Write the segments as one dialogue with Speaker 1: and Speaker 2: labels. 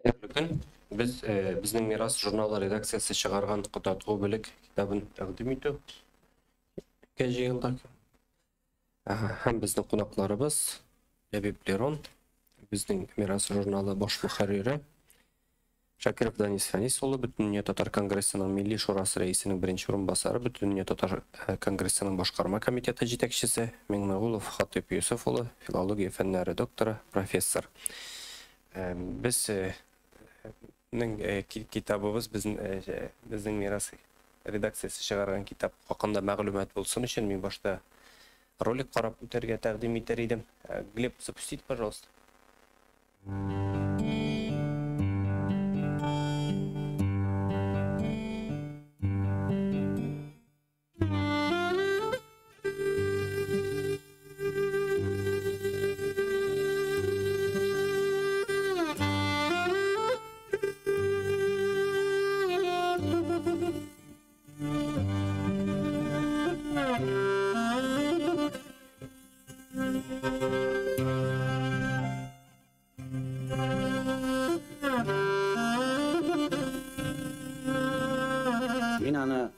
Speaker 1: Хәерле көн. Без Безнең мирас журналы редакциясе чыгарган Котатгу белек китабын тәкъдим итүгә җыелдык. Һәм безнең кунакларыбыз Ләбиб Лерон, Безнең мирас журналы баш мөхәррире, Шакиров Данис Фәнис улы, Бөтендөнья татар конгрессының Милли шурасы рәисенең беренче урынбасары, Бөтендөнья татар конгрессының башкарма комитеты җитәкчесе, Миңнегулов Хатыйп Йосыф улы, филология фәннәре докторы, профессор. Без нең китабыбыз безнең мирас редакциясе чыгарган китап хакында мәгълүмат булсын өчен мин башта ролик карап үтәргә тәкъдим итәр идем. Глеб, запустите, пожалуйста.
Speaker 2: Мин аны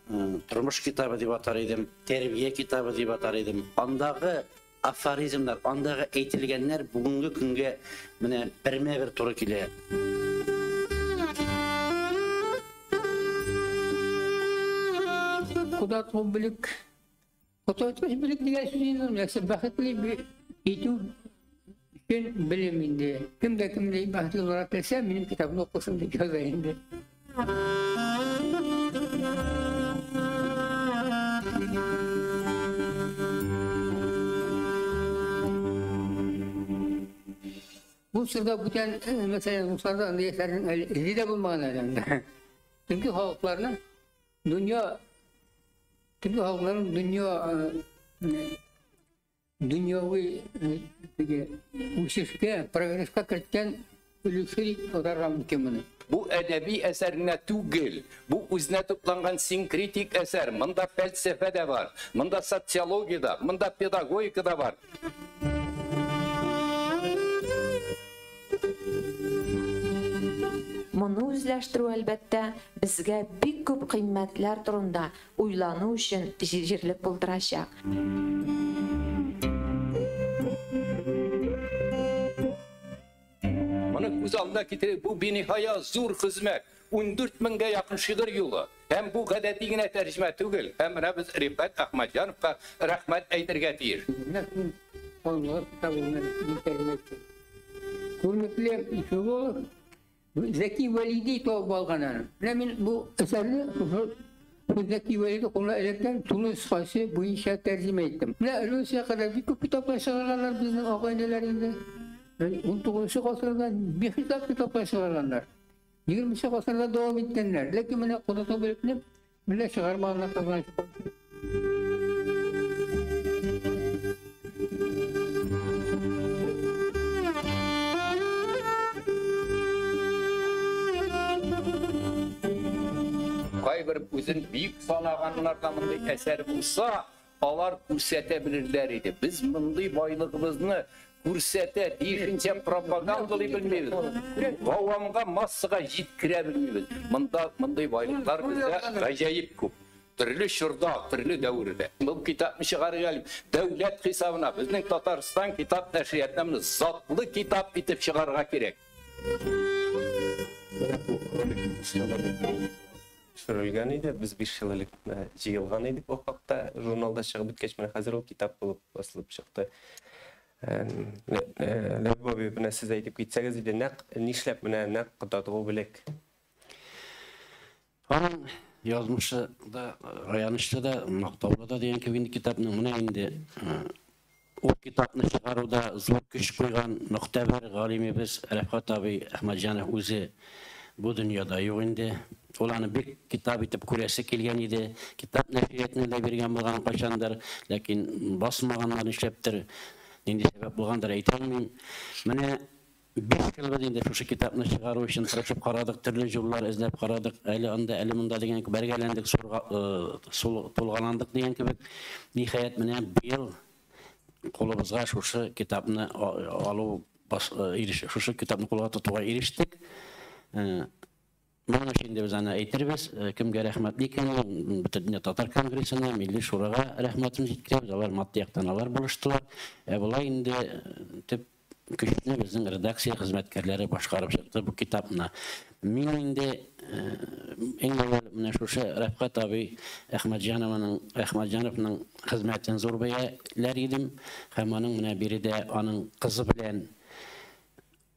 Speaker 2: тормыш китабы дип атар идем, тәрбия китабы дип атар идем. Андагы афоризмнар, андагы әйтелгәннәр бүгенге көнгә менә бермә-бер туры килә.
Speaker 3: Куда белек, Коточкыч белек дигән сүз инде, нәрсә бәхетле итү өчен белем инде. Кем дә кем бәхетле булырга теләсә, минем китабымны укысын дип яза инде. Бу чорда бүтән, мәсәлән, русларда андый әсәрнең әле эзе дә булмаган әле анда. Төрки халыкларның дөнья төрки халыкларның дөнья дөньяви теге үсешкә, прогресска керткән өлеше дип атарга мөмкин моны.
Speaker 4: Бу әдәби әсәр генә түгел, бу үзенә тупланган синкретик әсәр. Монда фәлсәфә дә бар, монда социология да, монда педагогика да бар.
Speaker 5: Моны үзләштерү, әлбәттә, безгә бик күп кыйммәтләр турында уйлану өчен җирлек булдырачак.
Speaker 4: Моны күз алдына китереп, бу биниһая зур хезмәт. 14 меңгә якын шигырь юлы. Һәм бу гадәти генә тәрҗемә түгел. Һәм менә без Рифкать Әхмәтҗановка рәхмәт әйтергә тиеш.
Speaker 3: Менә шул алымлар китабы тәрҗемә иткән. Күренекле филолог Зәки Вәлиди табып алган аны. Менә мин бу әсәрне шушы Зәки Вәлиди кулына эләккән тулы нөсхәсе буенча тәрҗемә иттем. Менә революциягә кадәр бик күп китаплар чыгарганнар безнең агай-энеләр инде. 19 гасырда бихисап китаплар чыгарганнар. 20 гасырда дәвам иткәннәр. Ләкин менә Котату белекне менә чыгармаганнар кызганыч.
Speaker 4: Кайбер үзен бик санаганнарда мондый әсәр булса, алар күрсәтә белерләр иде. Без мондый байлыгыбызны күрсәтә, тиешенчә пропагандалый белмибез. Гавамга, массага җиткерә белмибез. Монда мондый байлыклар бездә гаҗәеп күп. Төрле чорда, төрле дәвердә. Бу китапны чыгарырга әле дәүләт хисабына безнең Татарстан китап нәшриятына моны затлы китап итеп чыгарырга кирәк.
Speaker 1: Менә бу ролик төшерелгән иде. Без 5 ел элек җыелган идек бу хакта. Журналда чыгып беткәч, менә хәзер ул китап булып басылып чыкты. Ләбиб абый, менә сез әйтеп китсәгез иде, нәкъ нишләп менә нәкъ Котатгу белек?
Speaker 2: Аның язмышы да аянычлы да, мактаулы да дигән кебек инде китапның. Менә инде ул китапны чыгаруда зур көч куйган мөхтәбәр галимебез Рәфкать абый Әхмәтҗанов үзе бу дөньяда юк инде. Ул аны бик китап итеп күрәсе килгән иде. Китап нәшриятына да биргән булган кайчандыр, ләкин басмаганнар нишләптер, нинди сәбәп булгандыр әйтә алмыйм. Менә 5 ел без инде шушы китапны чыгару өчен тырышып карадык, төрле юллар эзләп карадык. Әле анда, әле монда дигән кебек бәргәләндек, тулгаландык дигән кебек. Ниһаять, менә быел кулыбызга шушы китапны алу, шушы китапны кулга тотуга ирештек. Моның өчен инде без аны әйтербез, кемгә рәхмәтле икәнен, Бөтендөнья татар конгрессына, Милли шурага рәхмәтен җиткерәбез. Алар матди яктан алар булыштылар. Ә болай инде төп көчне безнең редакция хезмәткәрләре башкарып чыкты бу китапны. Мин инде иң әүвәл менә шушы Рәфкать абый Әхмәтҗановның хезмәтен зур бәяләр идем һәм аның менә биредә аның кызы белән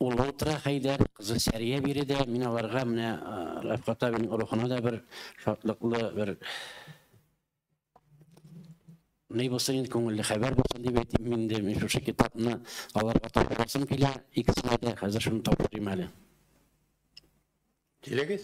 Speaker 2: улы утыра Хәйдәр, кызы Сәрия биредә. Мин аларга менә Рәфкать абыйның рухына да бер шатлыклы бер ни булсын инде, күңелле хәбәр булсын дип әйтим инде. Мин шушы китапны аларга тапшырасым килә, икесенә дә хәзер шуны тапшырыйм әле.
Speaker 6: Килегез.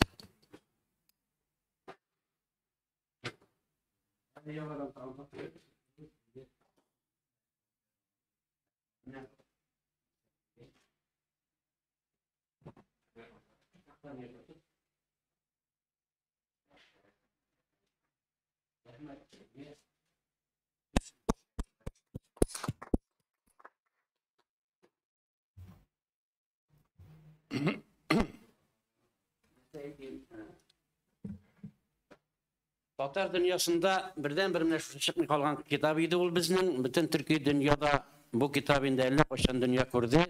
Speaker 2: Татар дөньясында бердән-бер менә шушы чыкмый калган китап иде ул безнең. Бөтен төрки дөньяда бу китап инде әллә кайчан дөнья күрде.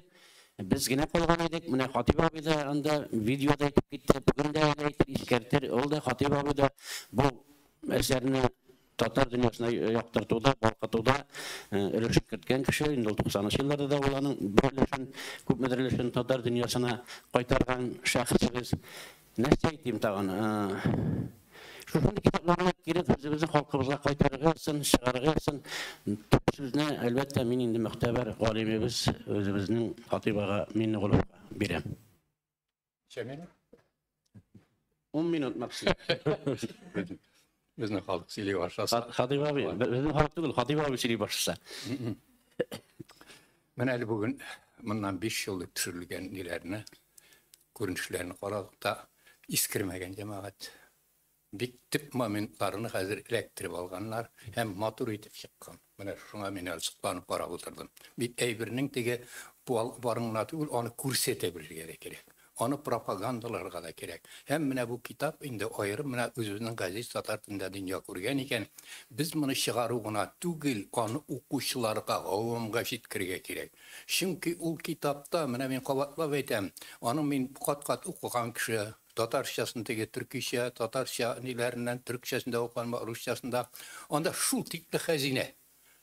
Speaker 2: Без генә калган идек. Менә Хатип абый да анда видеода әйтеп китте, бүген дә әле әйтер, искәртер. Ул да Хатип абый да бу әсәрне татар дөньясына яктыртуда, балкытуда өлешен керткән кеше. Инде ул туксанынчы елларда да ул аның бер өлешен, күпмедер өлешен татар дөньясына кайтарган шәхесебез. Нәрсә әйтим тагын? Шушындый китапларны кире үзебезнең халкыбызга кайтарырга язсын, чыгарырга язсын. Төп сүзне, әлбәттә, мин инде мөхтәбәр галимебез үзебезнең Хатип ага Миңнеголовка бирәм.
Speaker 6: Ничә минут?
Speaker 2: 10 минут максимум.
Speaker 6: Безнең халык сөйли башласа.
Speaker 2: Хатип абый, безнең халык түгел, Хатип абый сөйли башласа.
Speaker 6: Менә әле бүген моннан 5 ел элек төшерелгән ниләрне, күренешләрне карадык та, искермәгән җәмәгать. Бик төп моментларны хәзер эләктереп алганнар һәм матур итеп чыккан. Менә шуңа мин әле сокланып карап утырдым. Бит әйбернең теге барыңна түгел, аны күрсәтә белергә дә кирәк. Аны пропагандаларга да кирәк. Һәм менә бу китап инде аерым менә үзебезнең газиз татар телендә дөнья күргән икән, без моны чыгару гына түгел, аны укучыларга, гавамга җиткерергә кирәк. Чөнки ул китапта, менә мин кабатлап әйтәм, аны мин кат-кат укыган кеше, татарчасын теге төркичә, татарча ниләреннән, төркчәсендә укыган, русчасында, анда шул тикле хәзинә,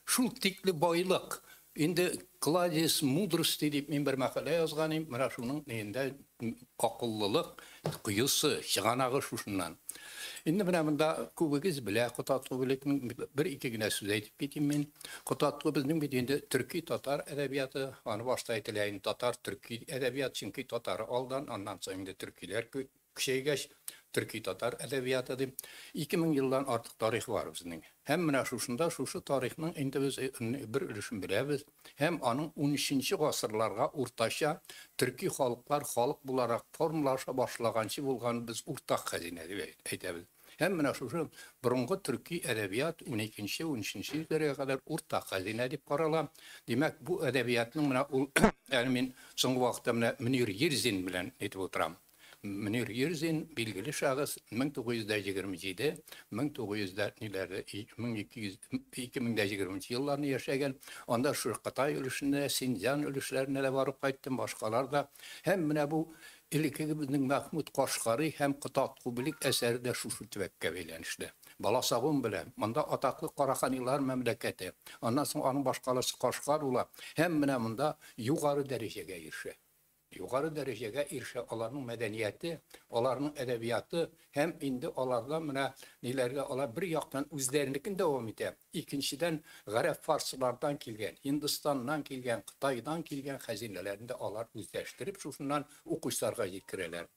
Speaker 6: шул тикле байлык. Инде кладезь мудрости дип мин бер мәкалә язган идем, менә шуның инде акыллылык коесы, чыганагы шушыннан. Инде менә монда күбегез белә Котатлы бүлекнең бер-ике генә сүз әйтеп китим мин. Котатлы безнең бит инде төрки татар әдәбияты, аны башта әйтелә инде татар төрки әдәбият, чөнки татары алдан, аннан соң инде төркиләр көчәйгәч, төрки татар әдәбияты дип 2000 елдан артык тарих бар безнең. Һәм менә шушында шушы тарихның инде без бер өлешен беләбез. Һәм аның унөченче гасырларга уртача төрки халыклар халык буларак формалаша башлаганчы булган без уртак хәзинә дип әйтәбез. Һәм менә шушы борынгы төрки әдәбият уникенче, унөченче йөзләргә кадәр уртак хәзинә дип карала. Димәк, бу әдәбиятның менә ул әле мин соңгы вакытта менә Мөнир Ерзин белән әйтеп утырам. Мөнир Ерзин билгеле шәхес, мең тугыз йөз дә егерме җиде, мең тугыз йөз дә ниләрдә, мең ике йөз, ике мең дә егерменче елларны яшәгән. Анда шушы Кытай өлешенә, Синьцзян өлешләренә дә барып кайттым, башкалар да. Һәм менә бу элеккеге безнең Мәхмүт Кашгари һәм Котатлы Белек әсәре дә шушы төбәккә бәйләнешле. Баласагун белән, монда атаклы Караханилар мәмләкәте, аннан соң аның башкаласы Кашгар була. Һәм менә монда югары дәрәҗәгә ирешә. Югары дәрәҗәгә ирешә аларның мәдәнияте, аларның әдәбияты һәм инде аларда менә ниләргә алар бер яктан үзләренекен дәвам итә, икенчедән гарәп фарсылардан килгән, Һиндстаннан килгән, Кытайдан килгән хәзинәләрне дә алар үзләштереп шушыннан укучыларга җиткерәләр.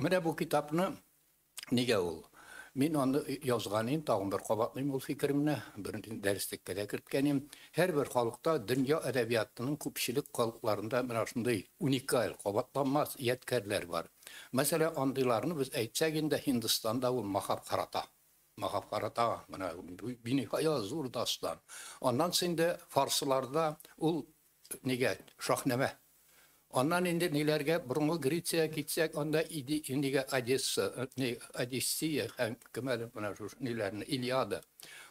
Speaker 6: Менә бу китапны нигә ул? Мин аны язган идем, тагын бер кабатлыйм ул фикеремне, бер дәреслеккә дә керткән идем. Һәрбер халыкта дөнья әдәбиятының күпчелек халыкларында менә шундый уникаль, кабатланмас ядкәрләр бар. Мәсәлән, андыйларны без әйтсәк инде Һиндстанда ул Махабхарата. Махабхарата, менә биниһая зур дастан. Аннан соң инде фарсыларда ул нигә Шаһнамә. Аннан инде ниләргә борынгы Греция китсәк, анда инде Одесса, Одиссея һәм кем әле менә шушы ниләрне, Илиада.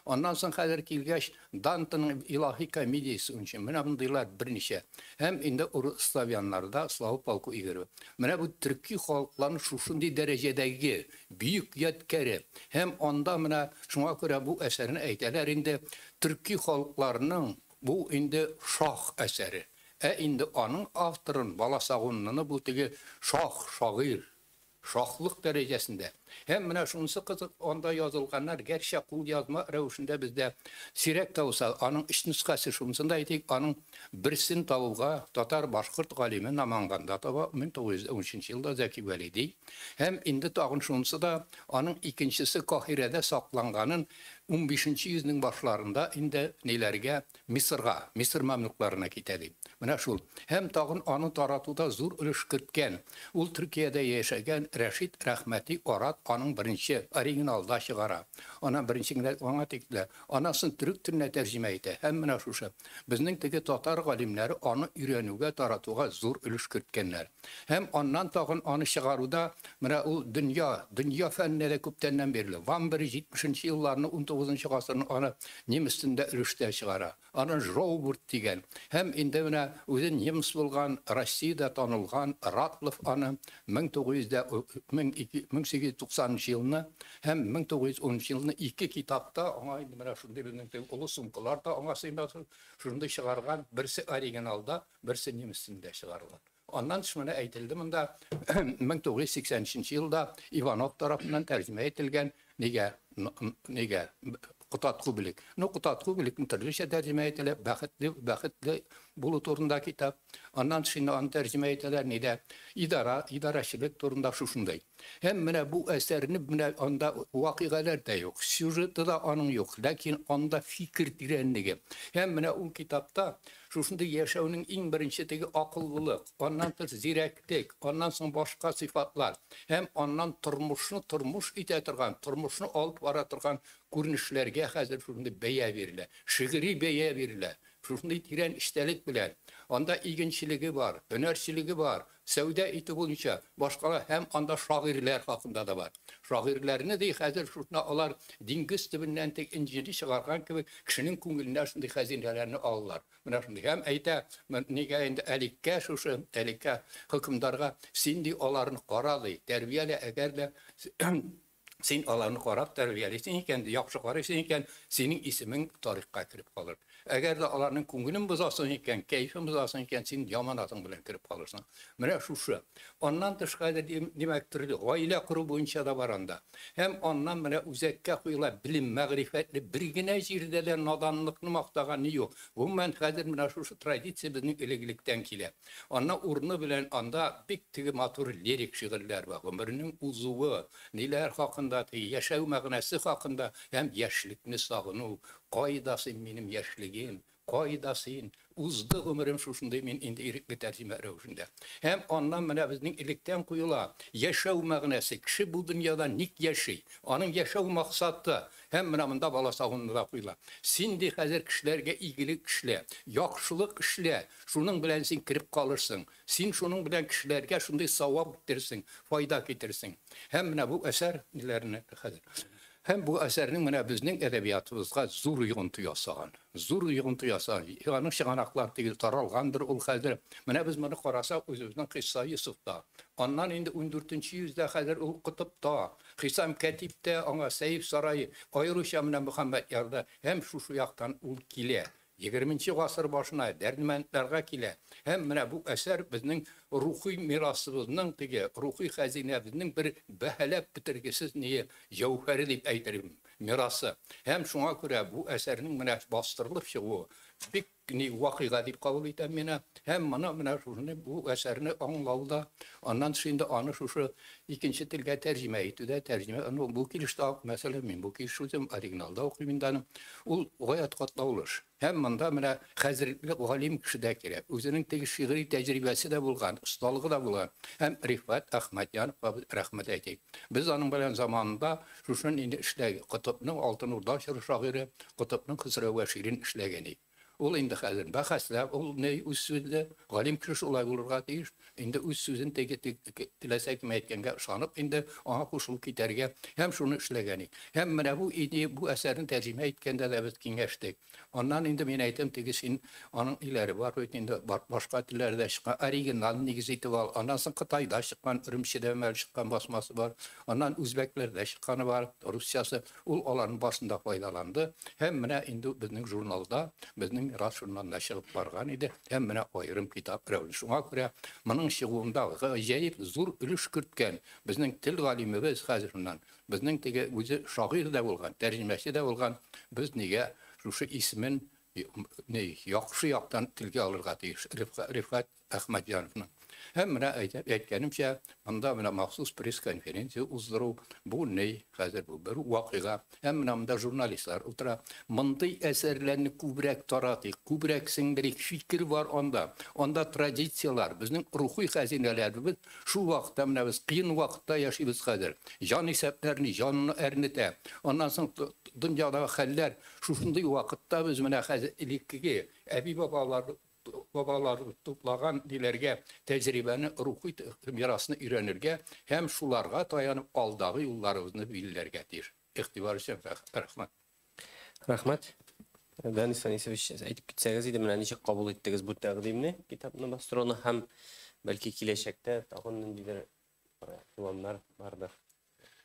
Speaker 6: Аннан соң хәзер килгәч Дантеның илаһи комедиясе өчен менә мондыйлар берничә. Һәм инде урыс славяннарда Слава полку Игореву. Менә бу төрки халыкларның шушындый дәрәҗәдәге бөек ядкәре. Һәм анда менә шуңа күрә бу әсәрне әйтәләр инде төрки халыкларның бу инде шах әсәре. Ә инде аның авторын Баласагунныны бу теге шах, шагыйрь, шахлык дәрәҗәсендә. Һәм менә шунысы кызык, анда язылганнар, гәрчә кул язма рәвешендә бездә сирәк тә булса, аның өч нөсхәсе шунысын да әйтик, аның берсен табуга татар башкорт галиме Наманганда таба 1913 елда Зәки Вәлиди. Һәм инде тагын шунысы да, аның икенчесе Каһирәдә сакланганын 15 йөзнең башларында инде ниләргә, Мисырга, Мисыр мамлюкларына китә ди. Менә шул. Һәм тагын аны таратуда зур өлеш керткән. Ул Төркиядә яшәгән Рәшид Рәхмәти Арат аның беренче оригиналда чыгара. Ана беренче генә аңа тикле. Анасын төрек теленә тәрҗемә итә. Һәм менә шушы. Безнең теге татар галимнәре аны өйрәнүгә, таратуга зур өлеш керткәннәр. Һәм аннан тагын аны чыгаруда менә ул дөнья, дөнья фәненә дә күптәннән бирле. Вамбери 70 елларны 19 гасырның аны немец телендә өлештә чыгара. Аны Жроубурт дигән. Һәм инде менә үзе немец булган, Россиядә танылган Ратлов аны 1890 елны һәм 1910 елны ике китапта аңа инде менә шундый безнең теге олы сумкалар да аңа сыймас, шундый чыгарган, берсе оригиналда, берсе немец телендә чыгарылган. Аннан тыш менә әйтелде монда 1983 елда Иванов тарафыннан тәрҗемә ителгән нигә нигә Котатку белек. Ну, Котатку белекне төрлечә тәрҗемә ителә, бәхетле, бәхетле булу турында китап. Аннан тыш инде аны тәрҗемә итәләр нидә? Идара, идарәчелек турында шушындай. Һәм менә бу әсәрне менә анда вакыйгалар да юк, сюжеты да аның юк, ләкин анда фикер тирәнлеге. Һәм менә ул китапта шушындый яшәүнең иң беренче теге акыллылык, аннан тыш зирәклек, аннан соң башка сыйфатлар һәм аннан тормышны тормыш итә торган, тормышны алып бара торган күренешләргә хәзер шушындый бәя бирелә, шигъри бәя бирелә. Шушындый тирән эчтәлек белән. Анда игенчелеге бар, һөнәрчелеге бар, сәүдә итү буенча башкалар һәм анда шагыйрьләр хакында да бар. Шагыйрьләрне ди хәзер шушына алар диңгез төбеннән тик инҗили чыгарган кебек кешенең күңеленә шундый хәзинәләрне алалар. Менә шундый. Һәм әйтә, нигә инде Әлеккә шушы, Әлеккә хөкемдарга син ди аларны кара ди, тәрбиялә, әгәр дә син аларны карап тәрбиялисең икән, яхшы карыйсың икән, синең исемең тарихка кереп калыр. Әгәр дә аларның күңелен бозасың икән, кәефен бозасың икән, син яман атың белән кереп калырсың. Менә шушы. Аннан тыш хәзер димәк төрле гаилә кору буенча да бар анда. Һәм аннан менә үзәккә куела белем, мәгърифәтле бер генә җирдә дә наданлыкны мактаган ни юк. Гомумән хәзер менә шушы традиция безнең элек-электән килә. Аннан урыны белән анда бик теге матур лирик шигырьләр бар. Гомернең узуы, ниләр хакында, яшәү мәгънәсе хакында һәм яшьлекне сагыну. Кайда син минем яшьлегем? Кайда син? Узды гомерем шушындый мин инде ирекле тәрҗемә рәвешендә. Һәм аннан менә безнең электән куела яшәү мәгънәсе. Кеше бу дөньяда ник яши? Аның яшәү максаты. Һәм менә монда Баласагунны да куела. Син ди хәзер кешеләргә игелек эшлә, яхшылык эшлә. Шуның белән син кереп калырсың. Син шуның белән кешеләргә шундый савап китерсең, файда китерсең. Һәм менә бу әсәр ниләрне хәзер. Һәм бу әсәрнең менә безнең әдәбиятыбызга зур йогынты ясаган. Зур йогынты ясаган. Аның чыганаклар теге таралгандыр ул хәзер. Менә без моны карасак, үзебезнең Кыйсса Йосыфта. Аннан инде 14 йөздә хәзер ул Котыпта, Хисам Кәтиптә, аңа Сәйф сарае, аеруча менә Мөхәммәдьярда һәм шушы яктан ул килә. 20 гасыр башына Дәрдемәндләргә килә. Һәм менә бу әсәр безнең рухи мирасыбызның теге рухи хәзинәбезнең бер бәһаләп бетергесез ние җәүһәре дип әйтерим, мирасы. Һәм шуңа күрә бу әсәрнең менә бастырылып чыгуы бик ни вакыйга дип кабул итәм менә. Һәм моны менә шушыны бу әсәрне аңлауда, аннан тыш инде аны шушы икенче телгә тәрҗемә итүдә, тәрҗемә, ну, бу килештә, мәсәлән, мин бу килеш үзем оригиналда укыйм инде аны. Ул гаять катлаулы эш. Һәм монда менә хәзерге галим кеше дә кирәк. Үзенең теге шигъри тәҗрибәсе дә булган, осталыгы да булган. Һәм Рифат Әхмәтьяновка без рәхмәт әйтик. Без аның белән заманында шушын инде эшләгән, Котыпның Алтын Урда чоры шагыйре, Котыпның Хөсрәү вә Ширин эшләгән идек. Ул инде хәзер бәхәсләп, ул не үз сүзле, галим кеше шулай булырга тиеш. Инде үз сүзен теге теләсә кем әйткәнгә ышанып, инде аңа кушылып китәргә һәм шуны эшләгән ик. Һәм менә бу идея, бу әсәрне тәрҗемә иткәндә дә без киңәштек. Аннан инде мин әйтәм, теге син аның иләре бар бит инде, башка телләрдә чыккан оригинал нигез итеп ал. Аннан соң Кытайда чыккан, Үрümчедә мәл чыккан басмасы бар. Аннан үзбәкләрдә чыкканы бар, русчасы. Ул аларның башында файдаланды. Һәм менә инде безнең журналда, безнең Мирас журналында чыгып барган иде. Һәм менә аерым китап рәвеше. Шуңа күрә моның чыгуында гаҗәеп зур өлеш керткән безнең тел галимебез хәзер моннан, безнең теге үзе шагыйрь дә булган, тәрҗемәче дә булган, без нигә шушы исемен яхшы яктан телгә алырга тиеш Рифкать Әхмәтҗановның. Һәм менә әйткәнемчә, монда менә махсус пресс-конференция уздыру, бу ни хәзер бу бер вакыйга. Һәм менә монда журналистлар утыра. Мондый әсәрләрне күбрәк таратыйк, күбрәк сеңдерик, фикер бар анда. Анда традицияләр, безнең рухи хәзинәләребез. Шул вакытта менә без кыен вакытта яшибез хәзер. Җан исәпләрне, җанны әрнетә. Аннан соң дөньядагы хәлләр, шушындый вакытта без менә хәзер элеккеге әби-бабалар бабалар туплаган диләргә тәҗрибәне, рухи мирасны өйрәнергә һәм шуларга таянып алдагы юлларыбызны билгеләргә тиеш. Игътибар өчен рәхмәт.
Speaker 1: Рәхмәт. Данис Фәнисович, әйтеп китсәгез иде, менә ничек кабул иттегез бу тәкъдимне, китапны бастыруны һәм бәлки киләчәктә тагын ниндидер планнар бардыр,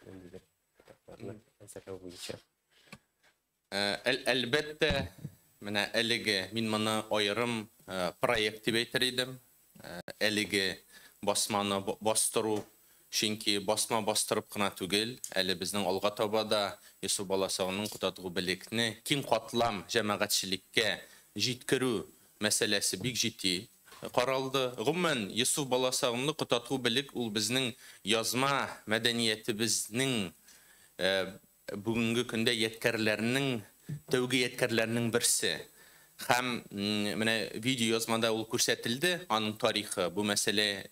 Speaker 1: ниндидер китапларны әзерләү буенча.
Speaker 7: Әлбәттә, менә әлеге мин моны аерым проект дип әйтер идем. Әлеге басманы бастыру, чөнки басма бастырып кына түгел, әле безнең алга таба да Йосыф Баласагынның Котадгу Белекне киң катлам җәмәгатьчелеккә җиткерү мәсьәләсе бик җитди каралды. Гомумән, Йосыф Баласагынны Котадгу Белек ул безнең язма мәдәниятебезнең бүгенге көндә ядкәрләрнең, тәүге ядкәрләрнең берсе. Һәм менә видео язмада ул күрсәтелде, аның тарихы. Бу мәсьәлә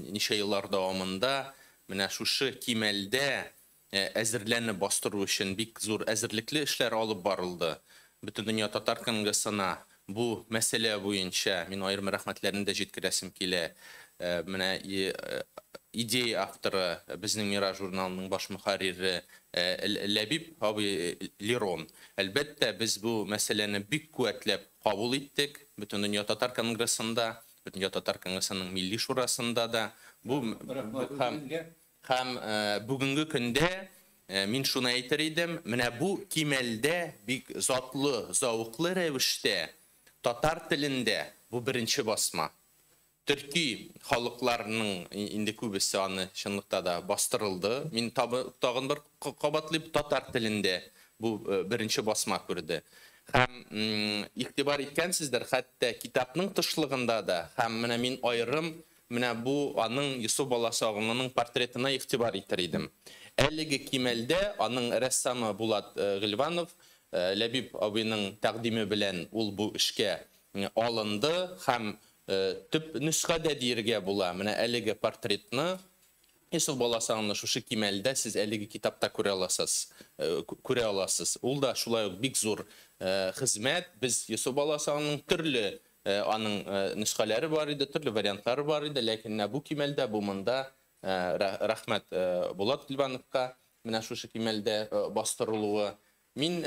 Speaker 7: ничә еллар дәвамында менә шушы кимәлдә әзерләнеп бастыру өчен бик зур әзерлекле эшләр алып барылды. Бөтендөнья татар конгрессына бу мәсьәлә буенча мин аерым рәхмәтләрне дә җиткерәсем килә. Менә идея авторы безнең Мирас журналының баш мөхәррире Ләбиб абый Лерон. Әлбәттә, без бу мәсьәләне бик куәтләп кабул иттек. Бөтендөнья татар конгрессында, Бөтендөнья татар конгрессының милли шурасында да бу һәм бүгенге көндә мин шуны әйтер идем, менә бу кимәлдә бик затлы, зәвыклы рәвештә татар телендә бу беренче басма. Төрки халыкларының инде күбесе аны чынлыкта да бастырылды. Мин тагын бер кабатлыйм, татар телендә бу беренче басма күрде. Һәм игътибар иткәнсездер, хәтта китапның тышлыгында да, һәм менә мин аерым менә бу аның Йосыф Баласагынның портретына игътибар итер идем. Әлеге кимәлдә аның рәссамы Булат Гыйльванов, Ләбиб абыйның тәкъдиме белән ул бу эшкә алынды һәм төп нөсхәдә диергә була. Менә әлеге портретны Йосыф Баласагынны шушы кимәлдә сез әлеге китапта күрә аласыз, күрә аласыз. Ул да шулай ук бик зур хезмәт. Без Йосыф Баласагынның төрле аның нөсхәләре бар иде, төрле вариантлары бар иде, ләкин менә бу кимәлдә, бу монда рәхмәт Булат Гыйльвановка менә шушы кимәлдә бастырылуы. Мин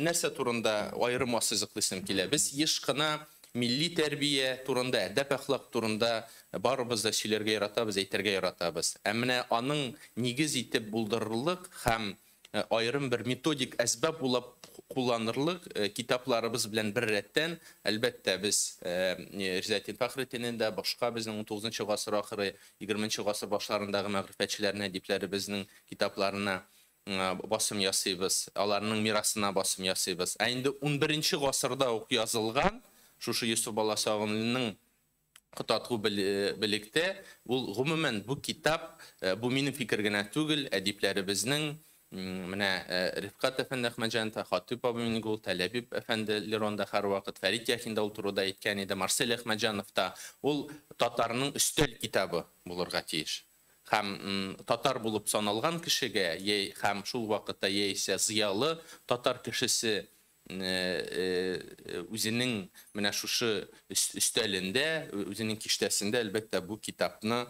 Speaker 7: нәрсә турында аерым ассызыклыйсым килә. Без еш кына милли тәрбия турында, әдәп әхлак турында барыбыз да сөйләргә яратабыз, әйтергә яратабыз. Ә менә аның нигез итеп булдырырлык һәм аерым бер методик әсбап булып кулланырлык китапларыбыз белән бер рәттән, әлбәттә, без Ризаэддин Фәхретдиннең дә, башка безнең 19 гасыр ахыры, 20 гасыр башларындагы мәгърифәтчеләрне, әдипләребезнең китапларына басым ясыйбыз, аларның мирасына басым ясыйбыз. Ә инде 11 гасырда ук язылган шушы Йосыф Баласагынның Котадгу Белектә, ул гомумән бу китап, бу минем фикер генә түгел, әдипләребезнең менә Рифкать әфәнде Әхмәтҗанов, Хатип абый Мингул, Ләбиб әфәнде Лерон да һәрвакыт, Фәрит Яхин да ул турыда әйткән иде, Марсель Әхмәтҗанов та, ул татарның өстәл китабы булырга тиеш. Һәм татар булып саналган кешегә, һәм шул вакытта яисә зыялы татар кешесе үзенең менә шушы өстәлендә, үзенең киштәсендә әлбәттә бу китапны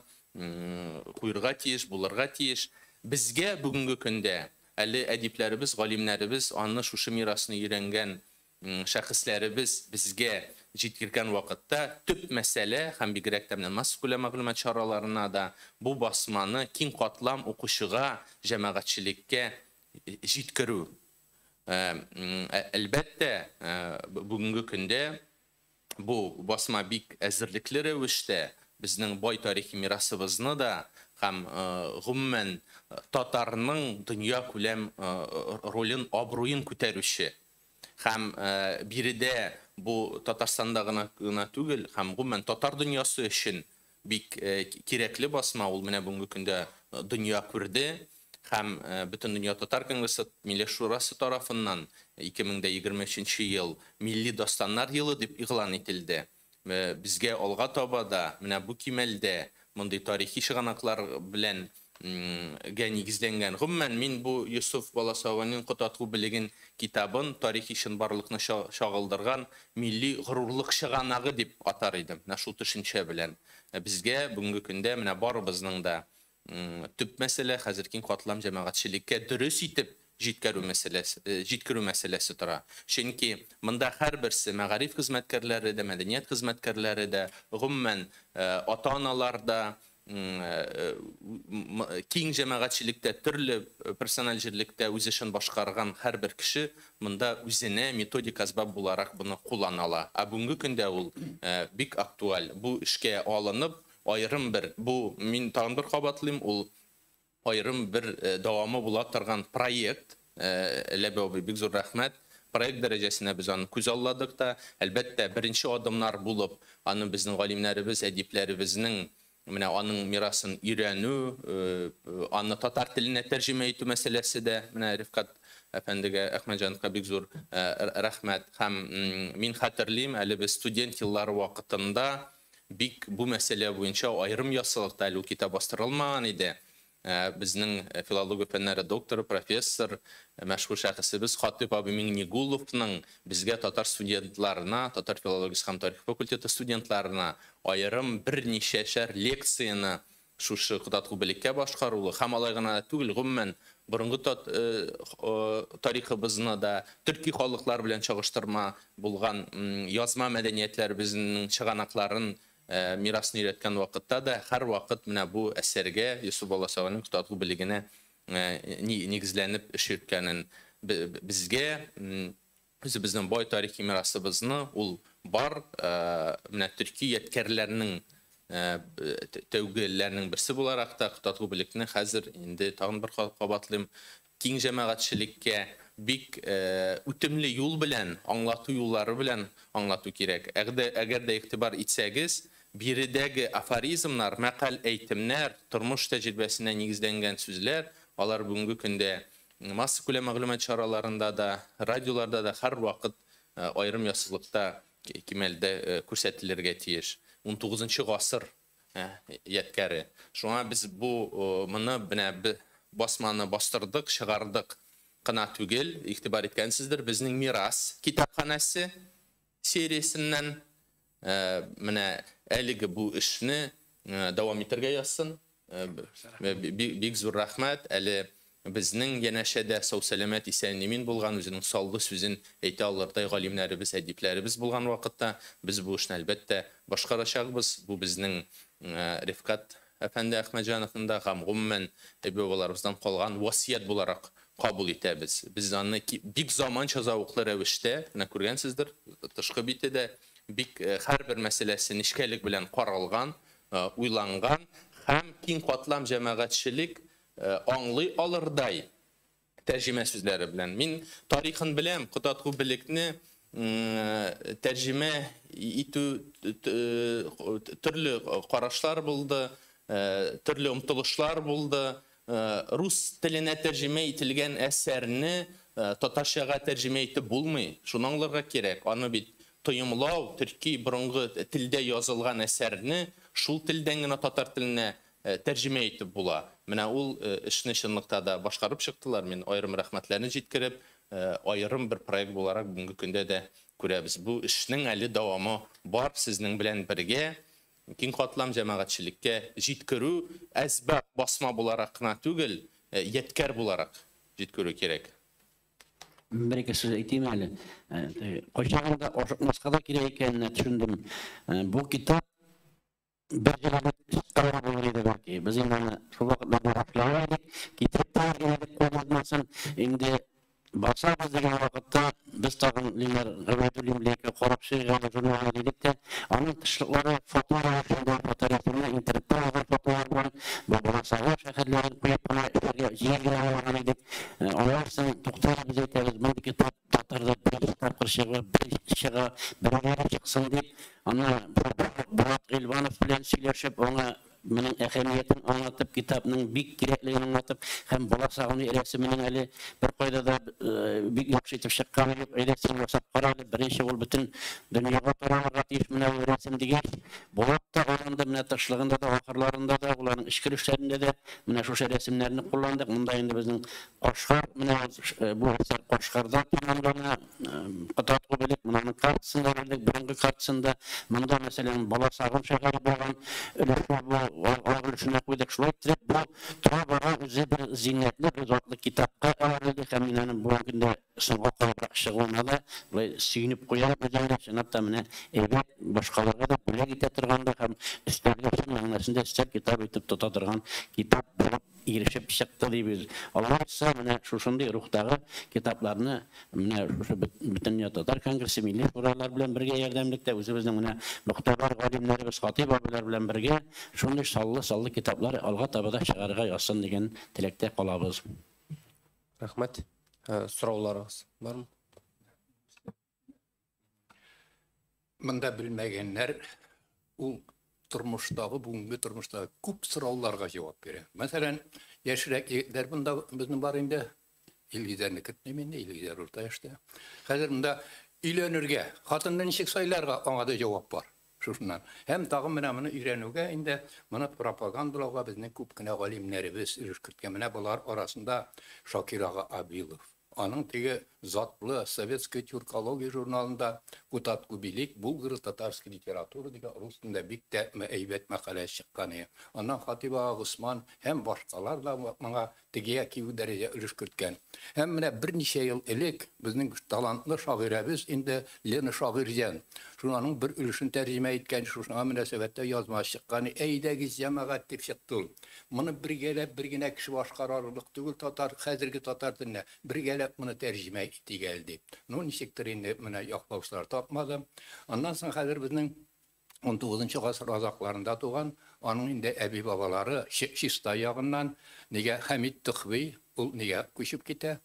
Speaker 7: куярга тиеш, булырга тиеш. Безгә бүгенге көндә әле әдипләребез, галимнәребез аны шушы мирасны өйрәнгән шәхесләребез безгә җиткергән вакытта төп мәсьәлә һәм бигрәк тә менә массакүләм мәгълүмат чараларына да бу басманы киң катлам укучыга, җәмәгатьчелеккә җиткерү. Әлбәттә, бүгенге көндә бу басма бик әзерлекле рәвештә безнең бай тарихи мирасыбызны да һәм гомумән татарның дөнья күләм ролен, абруен күтәрүче һәм биредә бу Татарстанда гына түгел, һәм гомумән татар дөньясы өчен бик кирәкле басма. Ул менә бүгенге көндә дөнья күрде. Һәм Бөтен дөнья татар конгрессы Милли шурасы тарафыннан 2023 ел милли дастаннар елы дип игълан ителде. Безгә алга таба да менә бу кимәлдә мондый тарихи чыганаклар белән гә нигезләнгән. Гомумән, мин бу Йосыф Баласагунның Котадгу белеген китабын тарихи чынбарлыкны чагылдырган милли горурлык чыганагы дип атар идем. Менә шул төшенчә белән. Безгә бүгенге көндә менә барыбызның да төп мәсьәлә хәзер киң катлам җәмәгатьчелеккә дөрес итеп җиткерү мәсьәләсе тора. Чөнки монда һәрберсе мәгариф хезмәткәрләре дә, мәдәният хезмәткәрләре дә, гомумән ата-аналар да, киң җәмәгатьчелектә, төрле персональ җирлектә үз эшен башкарган һәрбер кеше монда үзенә методик әсбап буларак моны куллана ала. Ә бүгенге көндә ул бик актуаль. Бу эшкә алынып, айрым бер, бу мин тагын бер кабатлыйм, ул айрым бер дәвамы була торган проект. Ләбә абый, бик зур рәхмәт. Проект дәрәҗәсенә без аны күз алладык та, әлбәттә, беренче адымнар булып, аны безнең галимнәребез, әдипләребезнең менә аның мирасын өйрәнү, аны татар теленә тәрҗемә итү мәсьәләсе дә, менә Рифкат әфәндегә, Әхмәтҗановка бик зур рәхмәт. Һәм мин хәтерлим, әле без студент еллары вакытында бик бу мәсьәлә буенча аерым ясалыкта әле ул китап бастырылмаган иде. Безнең филология фәннәре докторы, профессор, мәшһүр шәхесебез Хатип абый Миңнегуловның безгә татар студентларына, татар филологиясе һәм тарих факультеты студентларына аерым берничәшәр лекцияне шушы Котадгу белеккә башкарулы һәм алай гына түгел, гомумән борынгы тарихыбызны да төрки халыклар белән чагыштырма булган язма мәдәниятләребезнең чыганакларын мирасны өйрәткән вакытта да һәр вакыт менә бу әсәргә Йосыф Баласагунның Котадгу белегенә нигезләнеп эш йөрткәнен безгә үзебезнең бай тарихи мирасыбызны ул бар менә төрки ядкәрләрнең тәүгеләрнең берсе буларак та Котадгу белекне хәзер инде тагын бер кабатлыйм, киң җәмәгатьчелеккә бик үтемле юл белән, аңлату юллары белән аңлату кирәк. Әгәр дә игътибар итсәгез, биредәге афоризмнар, мәкаль әйтемнәр, тормыш тәҗрибәсенә нигезләнгән сүзләр, алар бүгенге көндә массакүләм мәгълүмат чараларында да, радиоларда да һәр вакыт аерым яссылыкта кимәлдә күрсәтелергә тиеш. 19 гасыр ядкәре. Шуңа без бу моны менә басманы бастырдык, чыгардык кына түгел, игътибар иткәнсездер, безнең мирас китапханәсе сериясеннән менә әлеге бу эшне дәвам итәргә язсын. Бик зур рәхмәт. Әле безнең янәшәдә сау-сәламәт, исән-имин булган, үзенең саллы сүзен әйтә алырдай галимнәребез, әдипләребез булган вакытта без бу эшне әлбәттә башкарачакбыз. Бу безнең Рифкат әфәнде Әхмәтҗановның да һәм гомумән әби-бабаларыбыздан калган васыять буларак кабул итәбез. Без аны бик заманча зәвыклы рәвештә, менә күргәнсездер, тышкы бите дә бик һәрбер мәсьәләсе нечкәлек белән каралган, уйланган һәм киң катлам җәмәгатьчелек аңлый алырдай тәрҗемә сүзләре белән. Мин тарихын беләм, Котадгу белекне тәрҗемә итү төрле карашлар булды, төрле омтылышлар булды. Рус теленә тәрҗемә ителгән әсәрне татарчага тәрҗемә итеп булмый. Шуны аңларга кирәк. Аны бит тоемлау, төрки борынгы телдә язылган әсәрне шул телдән генә татар теленә тәрҗемә итеп була. Менә ул эшне чынлыкта да башкарып чыктылар. Мин аерым рәхмәтләрне җиткереп, аерым бер проект буларак бүгенге көндә дә күрәбез. Бу эшнең әле дәвамы бар, сезнең белән бергә киң катлам җәмәгатьчелеккә җиткерү, әсбап басма буларак кына түгел, ядкәр буларак җиткерү кирәк.
Speaker 2: Бер ике сүз әйтим әле. Кайчагында ашыкмаска да кирәк икәнен төшендем. Бу китап бер җылы чыккан булыр иде бәлки. Без инде аны шул вакытларда башлап идек, китереп тә идек кулланмасын. Инде басабыз дигән вакытта без тагын Ленар Габәдуллин белән карап чыгып журналга дидек тә, аның тышлыклары фотолар шунда фоторәсемнәр, интернетта алган фотолар бар. Бу Баласагун шәһәрләрен куеп кына эшләргә җиңел генә алган идек. Аннан соң тукталып без әйтәбез, мондый китап татарда беренче тапкыр чыга, беренче чыга, беренче чыксын дип, аны Булат Гыйльванов белән сөйләшеп, аңа моның әһәмиятен аңлатып, китапның бик кирәклеген аңлатып, һәм Баласагун рәсеменең әле бер кайда да бик яхшы итеп чыкканы юк, рәсем ясап карады, беренче ул бөтен дөньяга таралырга тиеш менә бу рәсем дигәч, Булат та алынды, менә тышлыгында да, ахырларында да, уларның эчке өлешләрендә дә менә шушы рәсемнәрне кулландык. Монда инде безнең Кашгар, менә бу әсәр Кашгарда тәмамлана, Котадгу белек, моның картасында белек, борынгы картасында. Монда, мәсәлән, Баласагун шәһәре булган өлеше бу, алар өлешенә куйдык. Шулай итеп, бу тора-бара үзе бер зиннәтле, бер затлы китапка әверелде һәм мин аның бүгенге көндә соңга калыбрак чыгуына да болай сөенеп куям үземдә. Чынлап та менә әйбәт, башкаларга да бүләк итә торган да һәм өстәлгә чын мәгънәсендә өстәл китап итеп тота торган китап булып ирешеп чыкты дибез. Алла боерса, менә шушындый рухтагы китапларны менә шушы Бөтендөнья татар конгрессы, милли шуралар белән бергә ярдәмлектә үзебезнең менә мөхтәбәр галимнәребез, хатип абыйлар белән бергә шундый саллы-саллы китаплар алга таба да чыгарырга язсын дигән теләктә калабыз.
Speaker 1: Рәхмәт. Сорауларыгыз бармы?
Speaker 6: Монда белмәгәннәр ул тормыштагы, бүгенге тормыштагы күп сорауларга җавап бирә. Мәсәлән, яшьрәк егетләр монда безнең бар инде. Илгизәрне кертмим инде, Илгизәр урта яшьтә. Хәзер монда өйләнергә, хатынны ничек сайларга, аңа да җавап бар. Шушыннан. Һәм тагын менә моны өйрәнүгә инде, моны пропагандалауга безнең күп кенә галимнәребез өлеш керткән. Менә болар арасында Шакир ага Абилов. Аның теге затлы Советская тюркология журналында Кутатку Белик, булгаро-татарская литература дигән рус телендә бик тә әйбәт мәкалә чыккан иде. Аннан Хатип ага Госман һәм башкалар да моңа теге яки бу дәрәҗә өлеш керткән. Һәм менә берничә ел элек безнең талантлы шагыйрәбез инде Лена Шагыйрьҗан шуның бер өлешен тәрҗемә иткән, шушыңа мөнәсәбәттә язма чыккан. Әйдәгез җәмәгать дип чыкты ул. Моны бергәләп бер генә кеше башкарарлык түгел татар, хәзерге татар теленә бергәләп моны тәрҗемә итик әле дип. Ну, ничектер инде менә яклаучылар тапмады. Аннан соң хәзер безнең 19 гасыр азакларында туган, аның инде әби-бабалары Чистай ягыннан, нигә Хәмид Төхви, ул нигә күчеп китә,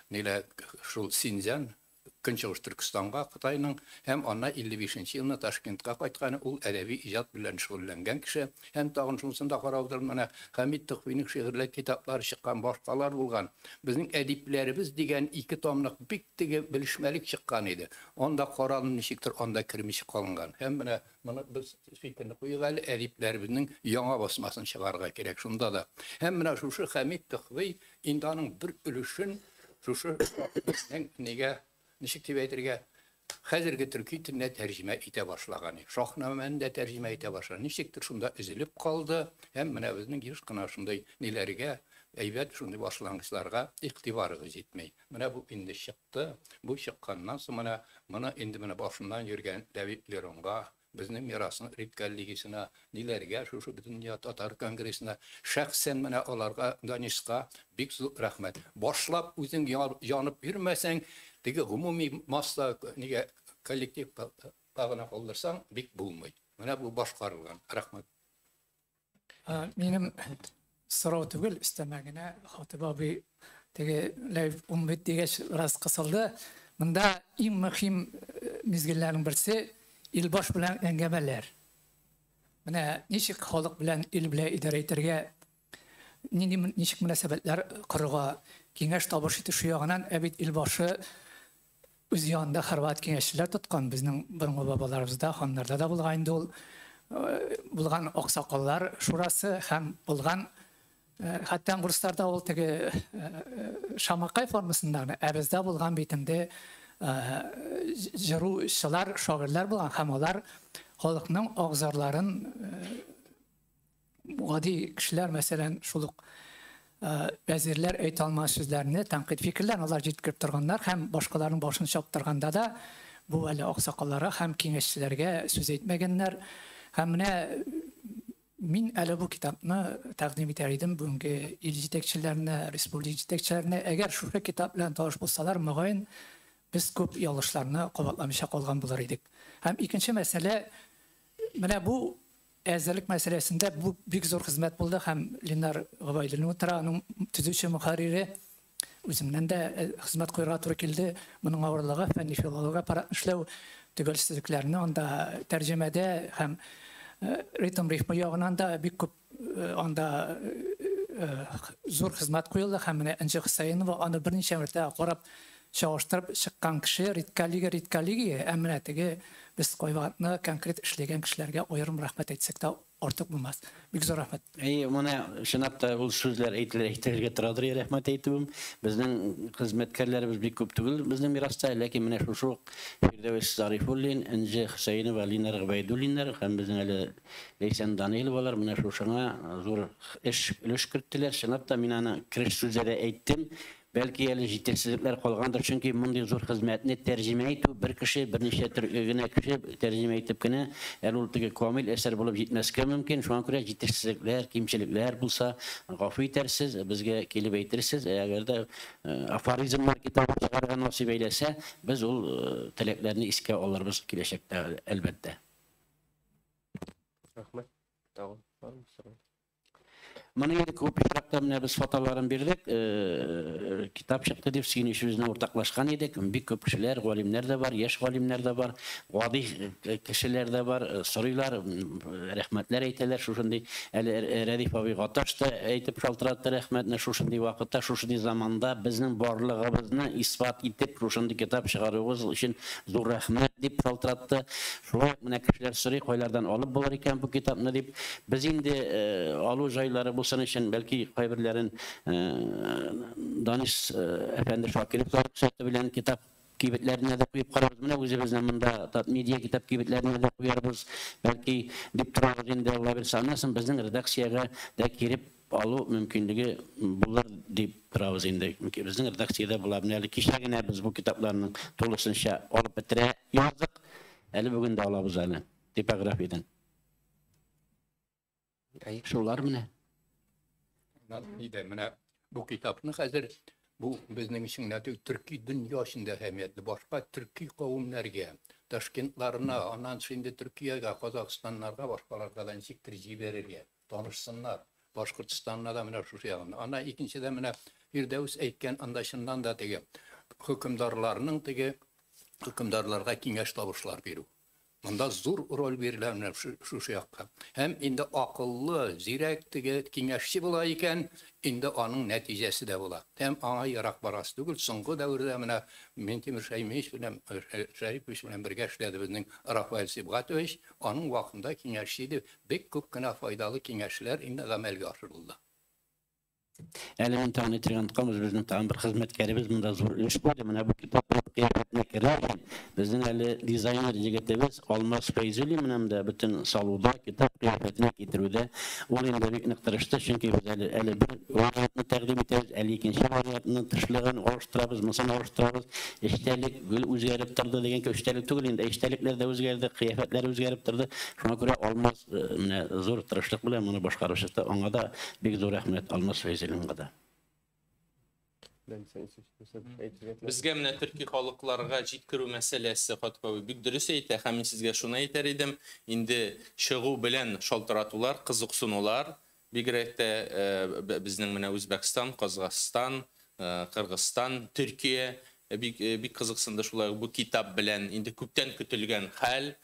Speaker 6: нигә шул Синьцзян, Көнчыгыш Төркестанга, Кытайның, һәм анна 55 елны Ташкентка кайткан, ул әдәби иҗат белән шөгыльләнгән кеше. Һәм тагын шунысын да караудыр, менә Хәмид Төхвинең шигырьләр китаплары чыккан, башкалар булган. Безнең әдипләребез дигән 2 томлык бик теге белешмәлек чыккан иде. Анда каралын ничектер, анда кермичә калынган. Һәм менә моны без фикерне куйык әле, әдипләребезнең яңа басмасын чыгарырга кирәк шунда да. Һәм менә шушы Хәмид Төхви инде аның бер өлешен шушы нигә, ничек дип әйтергә, хәзерге төрки теленә тәрҗемә итә башлаган. Шаһнамәне дә тәрҗемә итә башлаган. Ничектер шунда өзелеп калды. Һәм менә безнең еш кына шундай ниләргә, әйбәт шундый башлангычларга игътибарыбыз җитми. Менә бу инде чыкты. Бу чыкканнан соң менә моны инде менә башыннан йөргән Ләбиб Леронга, безнең мирасның редколлегиясенә, ниләргә, шушы Бөтендөнья татар конгрессына, шәхсән менә аларга, Даниска бик зур рәхмәт. Башлап үзең янып йөрмәсәң, теге гомуми масса нигә коллективка гына калдырсаң, бик булмый. Менә бу башкарылган. Рәхмәт.
Speaker 8: Минем сорау түгел, өстәмә генә Хатип абый теге Ләбиб Умбит дигәч бераз кысылды. Монда иң мөһим мизгелләрнең берсе илбаш белән әңгәмәләр. Менә ничек халык белән, ил белән идарә итәргә, нинди ничек мөнәсәбәтләр корырга, киңәш табыш итү ягыннан, ә бит илбашы үз янында хорват киңәшчеләр тоткан, безнең борынгы бабаларыбызда, ханнарда да булган инде ул, булган аксакаллар шурасы һәм булган Хәтта урысларда ул теге шамакай формасында гына, ә бездә булган бит инде җыручылар, шагыйрьләр булган һәм алар халыкның агзарларын гади кешеләр, мәсәлән, шул ук вәзирләр әйтә алмаган сүзләрне, тәнкыйть фикерләрен алар җиткереп торганнар һәм башкаларның башын чаптырганда да бу әле аксакалларга һәм киңәшчеләргә сүз әйтмәгәннәр. Һәм менә мин әле бу китапны тәкъдим итәр идем бүгенге ил җитәкчеләренә, республика җитәкчеләренә. Әгәр шушы китап белән таныш булсалар, мөгаен без күп ялгышларны кабатламыйча калган булыр идек. Һәм икенче мәсьәлә, менә бу әзерлек мәсьәләсендә бу бик зур хезмәт булды һәм Ленар Гобәйдуллин утыра, аның төзүче мөхәррире. Үземнән дә хезмәт куярга туры килде. Моның авырлыгы фәнни филология аппаратын эшләү, төгәлсезлекләрне анда тәрҗемәдә һәм ритм рифма ягыннан да бик күп анда зур хезмәт куелды һәм менә Энҗе Хөсәенова аны берничә мәртәбә карап чагыштырып чыккан кеше, редколлегия редколлегия, ә менә теге без кайвакытны конкрет эшләгән кешеләргә аерым рәхмәт әйтсәк тә артык булмас. Бик зур рәхмәт.
Speaker 2: Әйе, менә чынлап та ул сүзләр әйтелер, әйтелергә торадыр, рәхмәт әйтүем. Безнең хезмәткәрләребез бик күп түгел безнең мираста, ләкин менә шушы ук Фирдәвес Зарифуллин, Энҗе Хөсәенова, Ленар Гобәйдуллиннар һәм безнең әле Ләйсән Даниловалар менә шушыңа зур эш өлеш керттеләр. Чынлап та мин аны кереш сүздә дә әйттем. Бәлки әле җитешсезлекләр калгандыр, чөнки мондый зур хезмәтне тәрҗемә итү бер кеше, берничә төр генә кеше тәрҗемә итеп кенә, әле ул теге камил әсәр булып җитмәскә мөмкин. Шуңа күрә җитешсезлекләр, кимчелекләр булса, гафу итәрсез, безгә килеп әйтерсез. Әгәр дә афоризмнар китабы чыгарырга насыйп әйләсә, без ул теләкләрне искә алырбыз киләчәктә, әлбәттә.
Speaker 1: Рәхмәт. Тагын бармы сорау?
Speaker 2: Моны инде күп очракта менә без фотоларын бирдек, китап чыкты дип сөенечебезне уртаклашкан идек. Бик күп кешеләр, галимнәр дә бар, яшь галимнәр дә бар, гади кешеләр дә бар, сорыйлар, рәхмәтләр әйтәләр. Шушындый әле Рәдиф абый Гаташ та әйтеп шалтыратты рәхмәтне. Шушындый вакытта, шушындый заманда безнең барлыгыбызны исбат итеп, шушындый китап чыгаруыгыз өчен зур рәхмәт дип шалтыратты. Шулай ук менә кешеләр сорый, кайлардан алып булыр икән бу китапны дип. Без инде алу җайлары булсын өчен, бәлки кайберләрен Данис әфәнде Шакиров рөхсәте белән китап кибетләренә дә куеп карарбыз. Менә үзебезнең монда Татмедиа китап кибетләренә дә куярбыз. Бәлки дип торабыз инде, Алла бирсә, аннан соң безнең редакциягә дә кире алу мөмкинлеге булыр дип торабыз инде. Безнең редакциядә була. Менә әле кичә генә без бу китапларның тулысынча алып бетерә яздык. Әле бүген дә алабыз әле типографиядән. Шулар менә.
Speaker 6: Нидә менә бу китапны хәзер бу безнең өчен генә түгел, төрки дөнья өчен дә әһәмиятле. Башка төрки кавемнәргә, Ташкентларына, аннан инде Төркиягә, Казахстаннарга, башкаларга да ничектер җибәрергә, танышсыннар. Башкортстанна да менә шушы ягын. Ана икенчедә менә Фирдәүс әйткән, анда чыннан да теге хөкемдарларның теге хөкемдарларга киңәш табышлар бирү. Монда зур роль бирелә менә шушы якка. Һәм инде акыллы, зирәк теге киңәшче була икән, инде аның нәтиҗәсе дә була. Һәм аңа ерак барасы түгел. Соңгы дәвердә менә Минтимер Шәймиевич белән Шәрипович белән бергә эшләде безнең Рафаэль Сибгатович. Аның вакытында киңәшче иде. Бик күп кенә файдалы киңәшләр инде гамәлгә ашырылды.
Speaker 2: Әле мин тагын әйтергә онытканбыз, безнең тагын бер хезмәткәребез монда зур өлеш куйды. Менә бу китап кыяфәтенә керә. Безнең әле дизайнер егетебез Алмаз Фәйзуллин менә монда бөтен салуда, китап кыяфәтенә китерүдә ул инде бик нык тырышты, чөнки без әле әле бер вариантны тәкъдим итәбез, әле икенче вариантны тышлыгын алыштырабыз, монысын алыштырабыз. Эчтәлек гел үзгәреп торды дигән кебек, эчтәлек түгел инде, эчтәлекләр дә үзгәрде, кыяфәтләр үзгәреп торды. Шуңа күрә Алмаз менә зур тырышлык белән моны башкарып чыкты. Аңа да бик зур рәхмәт Алмаз Фәйзуллинга да.
Speaker 7: Безгә менә төрки халыкларга җиткерү мәсьәләсе Хатип абый бик дөрес әйтә, һәм мин сезгә шуны әйтер идем. Инде чыгу белән шалтыратулар, кызыксынулар, бигрәк тә безнең менә Үзбәкстан, Казахстан, Кыргызстан, Төркия бик кызыксынды шулай бу китап белән. Инде күптән көтелгән хәл,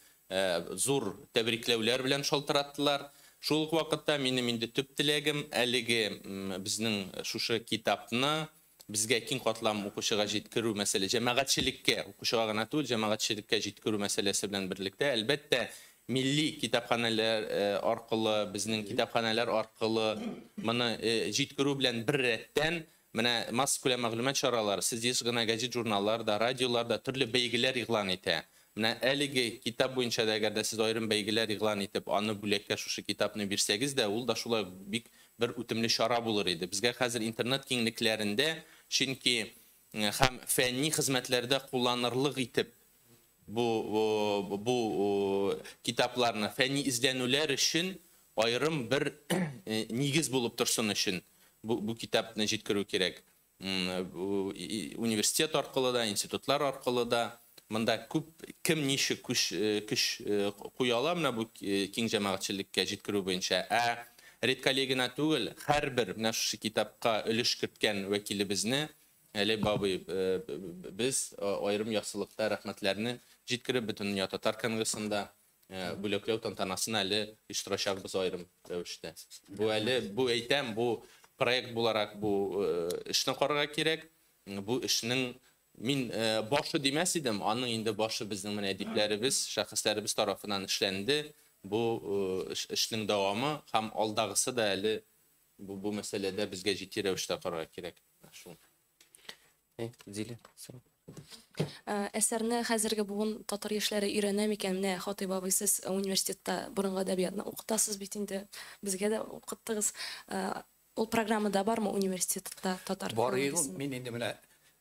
Speaker 7: зур тәбрикләүләр белән шалтыраттылар. Шул ук вакытта минем инде төп теләгем әлеге безнең шушы китапны безгә киң катлам укучыга җиткерү мәсьәлә, җәмәгатьчелеккә, укучыга гына түгел, җәмәгатьчелеккә җиткерү мәсьәләсе белән берлектә, әлбәттә, Милли китапханәләр аркылы, безнең китапханәләр аркылы моны җиткерү белән бер рәттән менә массакүләм мәгълүмат чаралары, сез еш гына газет, журналларда, радиоларда төрле бәйгеләр игълан итә. Менә әлеге китап буенча да әгәр дә сез аерым бәйгеләр игълан итеп, аны бүләккә шушы китапны бирсәгез дә, ул да шулай бик бер үтемле чара булыр иде. Безгә хәзер интернет киңлекләрендә, чөнки һәм фәнни хезмәтләрдә кулланырлык итеп бу китапларны фәнни эзләнүләр өчен аерым бер нигез булып торсын өчен бу китапны җиткерү кирәк. Университет аркылы да, институтлар аркылы да монда күп кем ничек көч куя ала менә бу киң җәмәгатьчелеккә җиткерү буенча. Ә редколлегияне түгел, һәрбер менә шушы китапка өлеш керткән вәкилебезне Әле бабый без аерым яхшылыкта рәхмәтләрне җиткереп Бөтендөнья татар конгрессында бүләкләү тантанасын әле оештырачакбыз аерым рәвештә. Бу әле, бу әйтәм, бу проект буларак бу эшне карарга кирәк. Бу эшнең мин башы димәс идем, аның инде башы безнең менә әдипләребез, шәхесләребез тарафыннан эшләнде. Бу эшнең дәвамы һәм алдагысы да әле бу мәсьәләдә безгә җитди рәвештә карарга кирәк. Шул.
Speaker 1: Зилә.
Speaker 9: Әсәрне хәзерге буын татар яшьләре өйрәнә микән? Менә Хатыйп абый, сез университетта борынгы әдәбиятны укытасыз бит инде, безгә дә укыттыгыз. Ул программада бармы университетта татар?
Speaker 6: Бар, мин инде менә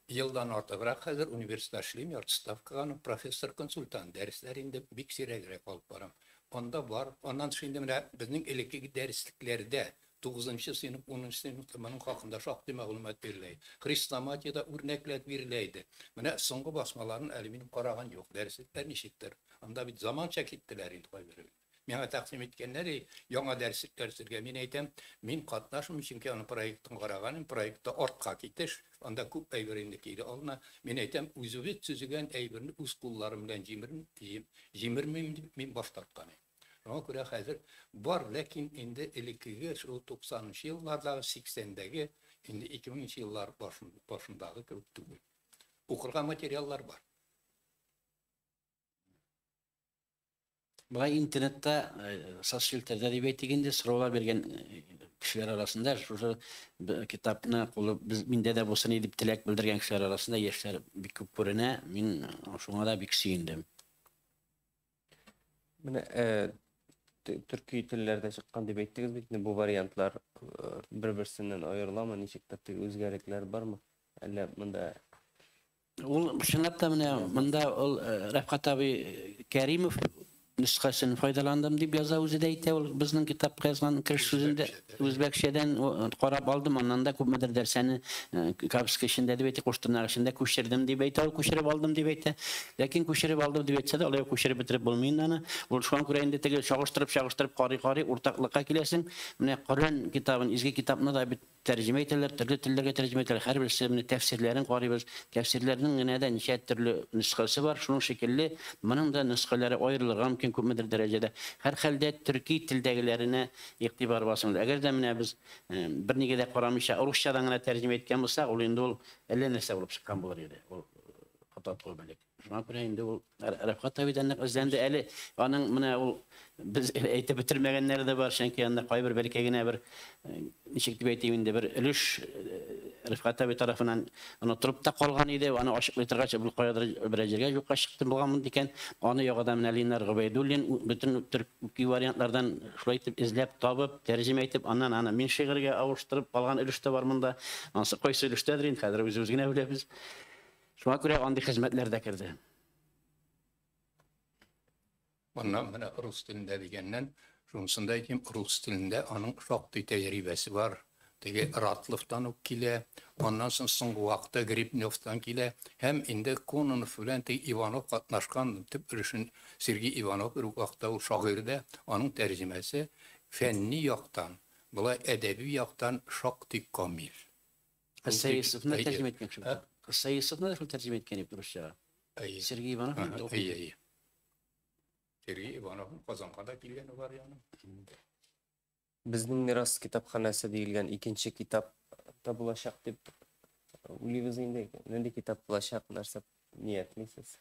Speaker 6: елдан артыграк хәзер университетта эшлим, ярты ставкага, профессор-консультант, дәресләр инде бик сирәгрәк алып барам. Анда бар, аннан тыш инде менә безнең элеккеге дәреслекләрдә 9-нчы сыйныф, 10-нчы сыйныфта моның хакында шактый мәгълүмат бирелә. Хрестоматиядә үрнәкләр бирелә иде. Менә соңгы басмаларын әле минем караган юк. Дәреслекләр ничектер? Анда бит заманча киттеләр инде кайберәүләр. Миңа тәкъдим иткәннәр, яңа дәреслекләр төзергә. Мин әйтәм, мин катнашмыйм, чөнки аны проектын караганым, проектта артка китеш, анда күп әйбер инде кире алына. Мин әйтәм, үзебез төзегән әйберне үз кулларым белән җимермим дип мин баш тарткан идем. Шуңа күрә хәзер бар, ләкин инде элеккеге шул 90-нчы еллардагы, 80-дәге, инде 2000 еллар башындагы кебек түгел. Укырга материаллар бар.
Speaker 2: Былай интернетта, соцсетьләрдә дип әйтик инде, сораулар биргән кешеләр арасында шушы китапны кулы без миндә дә булсын дип теләк белдергән кешеләр арасында яшьләр бик күп күренә. Мин шуңа да бик сөендем.
Speaker 1: Менә төрки телләрдә чыккан дип әйттегез бит, бу вариантлар бер-берсеннән аерыламы, ничек тә үзгәлекләр бармы? Әллә монда
Speaker 2: ул чынлап та менә монда ул Рәфкать абый Кәримов нөсхәсен файдаландым дип яза, үзе дә әйтә, ул безнең китапка язган кереш сүзендә үзбәкчәдән карап алдым, аннан да күпмедер дәрсәне капска эчендә дип әйтә, куштырнак эчендә күчердем дип әйтә, ул күчереп алдым дип әйтә. Ләкин күчереп алдым дип әйтсә дә, алай күчереп бетереп булмый инде аны. Ул шуңа күрә инде теге чагыштырып-чагыштырып карый-карый уртаклыкка киләсең. Менә Коръән китабын, изге китапны да бит тәрҗемә итәләр, төрле телләргә тәрҗемә итәләр. Һәрберсе менә тәфсирләрен карыйбыз. Тәфсирләрнең генә дә ничә төрле нөсхәсе бар, шуның шикелле моның да нөсхәләре аерылырга мөмкин күпмедер дәрәҗәдә. Һәр хәлдә төрки телдәгеләренә игътибар басымлы. Әгәр дә менә без бернигә дә карамыйча русчадан гына тәрҗемә иткән булсак, ул инде ул әллә нәрсә булып чыккан булыр иде. Ул хата белек. Шуңа күрә инде ул Рәфкать абыйдан нык эзләнде. Әле аның менә ул без әйтеп бетермәгәннәре дә бар, чөнки анда кайбер бәлки генә бер ничек дип әйтим инде, бер өлеш Рәфкать абый тарафыннан онытылып та калган иде. Аны ачыклый торгач, бу каядыр бер җиргә юкка чыкты булган икән. Аны ягыда менә Ленар Гобәйдуллин бөтен төрки вариантлардан шулай итеп эзләп табып, тәрҗемә итеп, аннан аны мин шигырьгә авыштырып калган өлеш тә бар монда. Ансы кайсы өлештәдер инде, хәзер үзебез генә беләбез. Шуңа күрә андый хезмәтләр дә керде.
Speaker 6: Моннан менә рус телендә дигәннән, шунысын да әйтим, рус телендә аның шактый тәҗрибәсе бар. Теге Ратловтан ук килә, аннан соң соңгы вакытта Гребневтан килә, һәм инде Кононов белән теге Иванов катнашкан төп өлешен Сергей Иванов бер үк вакытта ул шагыйрь дә, аның тәрҗемәсе фәнни яктан, болай әдәби яктан шактый камил.
Speaker 2: Кыссаисовны тәрҗемә иткән кеше. Кыссаисовны да шул тәрҗемә иткән дип русчага. Сергей Иванов.
Speaker 6: Әйе. Сергей Иванов Казанга да килгәне бар яны.
Speaker 1: Безнең мирас китапханәсе диелгән икенче китап та булачак дип уйлыйбыз инде. Нинди китап булачак, нәрсә ниятлисез?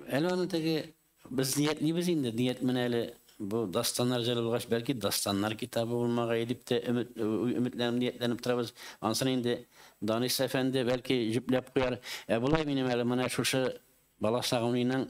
Speaker 2: Әле аны теге Без ниятлибез инде, ният менә әле бу дастаннар җәлеп булгач, бәлки дастаннар китабы булмагай дип тә өметләнеп, ниятләнеп торабыз. Ансын инде Данис әфәнде бәлки җөпләп куяр. Ә болай минем әле менә шушы Баласагуниның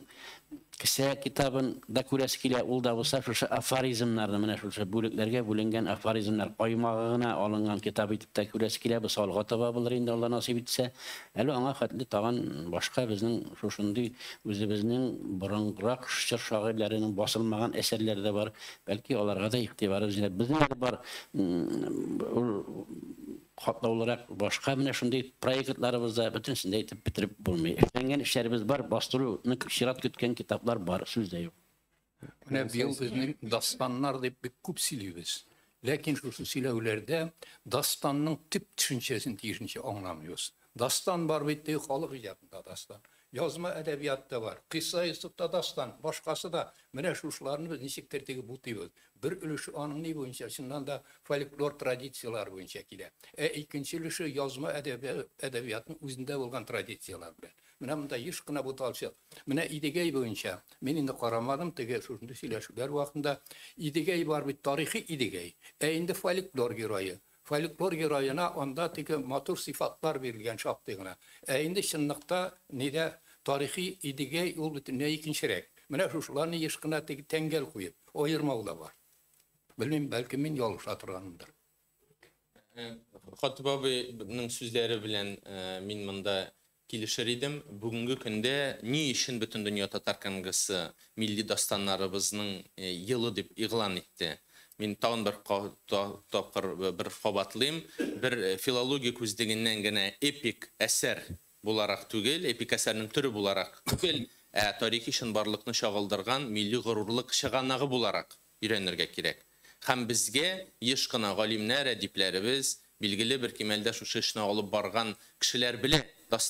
Speaker 2: кесә китабын да күрәсе килә, ул да булса шушы афоризмнарны, менә шушы бүлекләргә бүленгән афоризмнар каймагы гына алынган китап итеп тә күрәсе килә, бу салга таба булыр инде, Алла насыйп итсә. Әле аңа хәтле тагын башка безнең шушындый үзебезнең борынгырак чор шагыйрьләренең басылмаган әсәрләре дә бар. Бәлки аларга да игътибарыбыз җитәр. Безнең әле бар катлаулырак башка менә шундый проектларыбыз да бөтенесен дә әйтеп бетереп булмый. Эшләнгән эшләребез бар, бастыруны чират көткән китаплар бар, сүз дә юк.
Speaker 6: Менә быел безнең дастаннар дип бик күп сөйлибез. Ләкин шушы сөйләүләрдә дастанның төп төшенчәсен тиешенчә аңламыйбыз. Дастан бар бит, ди, халык иҗатында дастан. Язма әдәбиятта бар, Кыйсса Йосыфта дастан, башкасы да. Менә шушыларны без ничектер теге бутыйбыз. Бер өлеше аның ни буенча, чыннан да фольклор традицияләр буенча килә. Ә икенче өлеше язма әдәбиятның үзендә булган традицияләр белән. Менә монда еш кына буталчык. Менә Идегәй буенча, мин инде карамадым, теге шушындый сөйләшүләр вакытында Идегәй бар бит, тарихи Идегәй. Ә инде фольклор герое. Фольклор героена анда теге матур сыйфатлар бирелгән шактый гына. Ә инде чынлыкта нидә тарихи Идегәй ул бөтенләй икенчерәк. Менә шушыларны еш кына теге тәңгәл куеп, аермау да бар. Белмим, бәлки мин ялгыша торганымдыр.
Speaker 7: Хатип абыйның сүзләре белән мин монда килешер идем. Бүгенге көндә ни өчен Бөтендөнья татар конгрессы милли дастаннарыбызның елы дип игълан итте? Мин тагын бер тапкыр бер кабатлыйм. Бер филология күзлегеннән генә эпик әсәр буларак түгел, эпик әсәрнең төре буларак түгел, ә тарихи чынбарлыкны чагылдырган милли горурлык чыганагы буларак өйрәнергә кирәк. Һәм безгә еш кына галимнәр, әдипләребез, билгеле бер кимәлдә шушы эшне алып барган кешеләр белә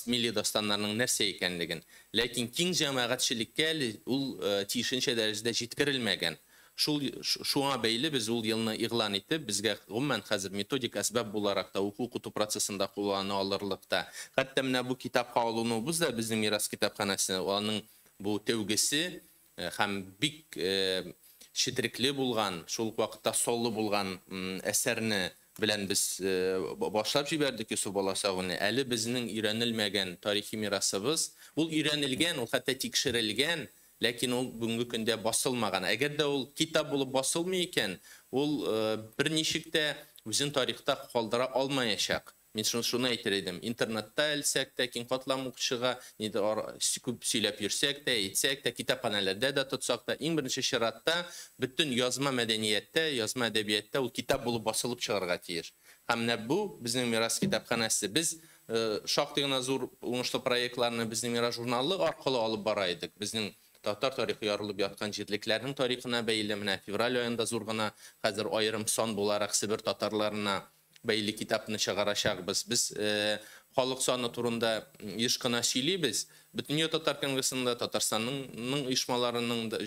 Speaker 7: милли дастаннарның нәрсә икәнлеген. Ләкин киң җәмәгатьчелеккә әле ул тиешенчә дәрәҗәдә җиткерелмәгән. Шуңа бәйле без ул елны игълан итеп, безгә гомумән хәзер методик әсбап буларак та уку-укыту процессында куллана алырлык та. Хәтта менә бу китапка алынуыбыз да безнең мирас китапханәсе, аның бу тәүгесе һәм бик четерекле булган, шул ук вакытта солы булган әсәрне белән без башлап җибәрдек Йосыф Баласагуны. Әле безнең өйрәнелмәгән тарихи мирасыбыз, ул өйрәнелгән, ул хәтта тикшерелгән, ләкин ул бүгенге көндә басылмаган. Әгәр дә ул китап булып басылмый икән, ул берничек тә үзен тарихта калдыра алмаячак. Мин шуны әйтер идем. Интернетта элсәк тә, киң катлам укучыга нидер күп сөйләп йөрсәк тә, әйтсәк тә, китапханәләрдә дә тотсак та, иң беренче чиратта бөтен язма мәдәнияттә, язма әдәбиятта ул китап булып басылып чыгарга тиеш. Һәм менә бу безнең мирас китапханәсе. Без шактый гына зур уңышлы проектларны безнең мирас журналы аркылы алып бара идек. Безнең татар тарихы ярылып яткан җирлекләрнең тарихына бәйле менә февраль аенда зур гына хәзер аерым сан буларак Себер татарларына бәйле китапны чыгарачакбыз. Без халык саны турында еш кына сөйлибез. Бөтендөнья татар конгрессында Татарстанның оешмаларының да,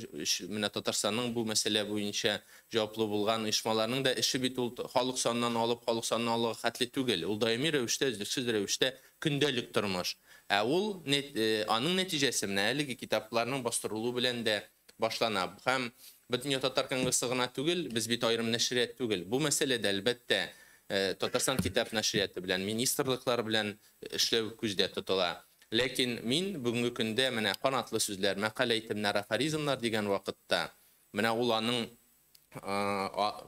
Speaker 7: менә Татарстанның бу мәсьәлә буенча җаваплы булган оешмаларның да эше бит ул халык саныннан алып халык санына алуга хәтле түгел. Ул даими рәвештә, өзлексез рәвештә көндәлек тормыш. Ә ул аның нәтиҗәсе менә әлеге китапларның бастырылуы белән дә башлана. Һәм Бөтендөнья татар конгрессы гына түгел, без бит аерым нәшрият түгел. Бу мәсьәләдә әлбәттә Татарстан китап нәшрияты белән, министрлыклар белән эшләү күздә тотыла. Ләкин мин бүгенге көндә менә канатлы сүзләр, мәкалә әйтемнәр, афоризмнар дигән вакытта менә ул аның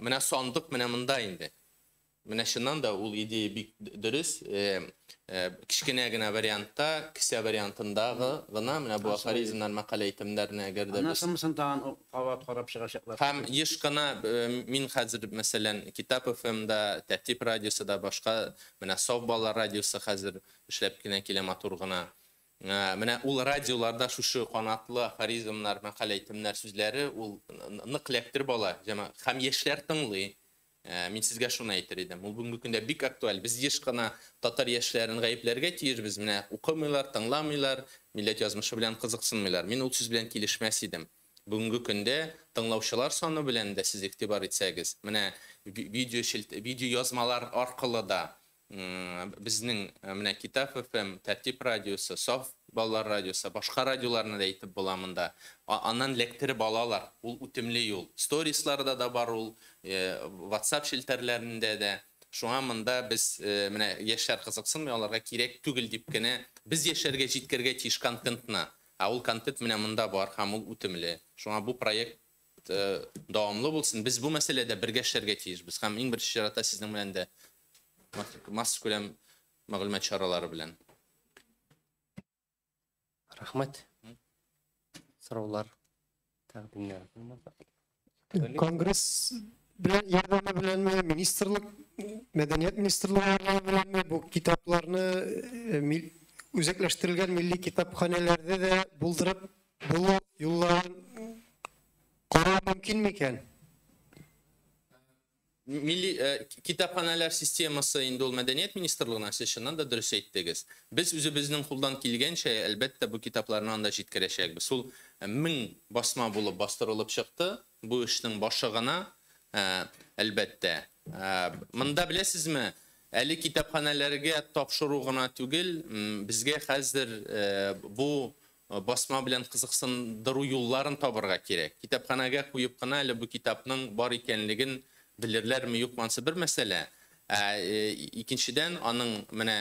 Speaker 7: менә сандык менә монда инде. Менә чыннан да ул идея бик дөрес, кечкенә генә вариантта, кесә вариантындагы гына менә бу афоризмнар, мәкалә әйтемнәрне әгәр дә без
Speaker 2: Анысын тагын кабат карап чыгачаклар.
Speaker 7: Һәм еш кына мин хәзер, мәсәлән, Китап FM-да, Тәртип радиосы да, башка менә Саф балалар радиосы хәзер эшләп кенә килә матур гына. Менә ул радиоларда шушы канатлы афоризмнар, мәкалә әйтемнәр сүзләре ул нык эләктереп ала. Һәм яшьләр тыңлый. Мин сезгә шуны әйтер идем. Ул бүгенге көндә бик актуаль. Без еш кына татар яшьләрен гаепләргә тиешбез. Менә укымыйлар, тыңламыйлар, милләт язмышы белән кызыксынмыйлар. Мин ул сүз белән килешмәс идем. Бүгенге көндә тыңлаучылар саны белән дә сез игътибар итсәгез, менә видео язмалар аркылы да Безнең менә Китап FM, Тәртип радиосы, Саф балалар радиосы, башка радиоларны да әйтеп була монда. Аннан лектереп алалар. Ул үтемле юл. Сторисларда да бар ул, WhatsApp челтәрләрендә дә. Шуңа монда без менә яшьләр кызыксынмый, аларга кирәк түгел дип кенә без яшьләргә җиткергә тиеш контентны. Ә ул контент менә монда бар һәм ул үтемле. Шуңа бу проект дәвамлы булсын. Без бу мәсьәләдә бергә эшләргә тиешбез. Һәм иң беренче чиратта сезнең белән дә массакүләм мәгълүмат чаралары белән.
Speaker 1: Рәхмәт. Сораулар, тәкъдимнәр.
Speaker 10: Конгресс белән ярдәме беләнме, министрлык, мәдәният министрлыгы ярдәме беләнме бу китапларны үзәкләштерелгән милли китапханәләрдә дә булдырып булу юлларын карау мөмкин микән?
Speaker 7: Милли китапханәләр системасы инде ул мәдәният министрлыгына, сез чыннан да дөрес әйттегез. Без үзебезнең кулдан килгәнчә, әлбәттә, бу китапларны анда җиткерәчәкбез. Ул 1000 басма булып бастырылып чыкты. Бу эшнең башы гына, әлбәттә. Монда беләсезме, әле китапханәләргә тапшыру гына түгел, безгә хәзер бу басма белән кызыксындыру юлларын табырга кирәк. Китапханәгә куеп кына әле бу китапның бар икәнлеген белерләрме, юкмы, ансы бер мәсьәлә. Икенчедән, аның менә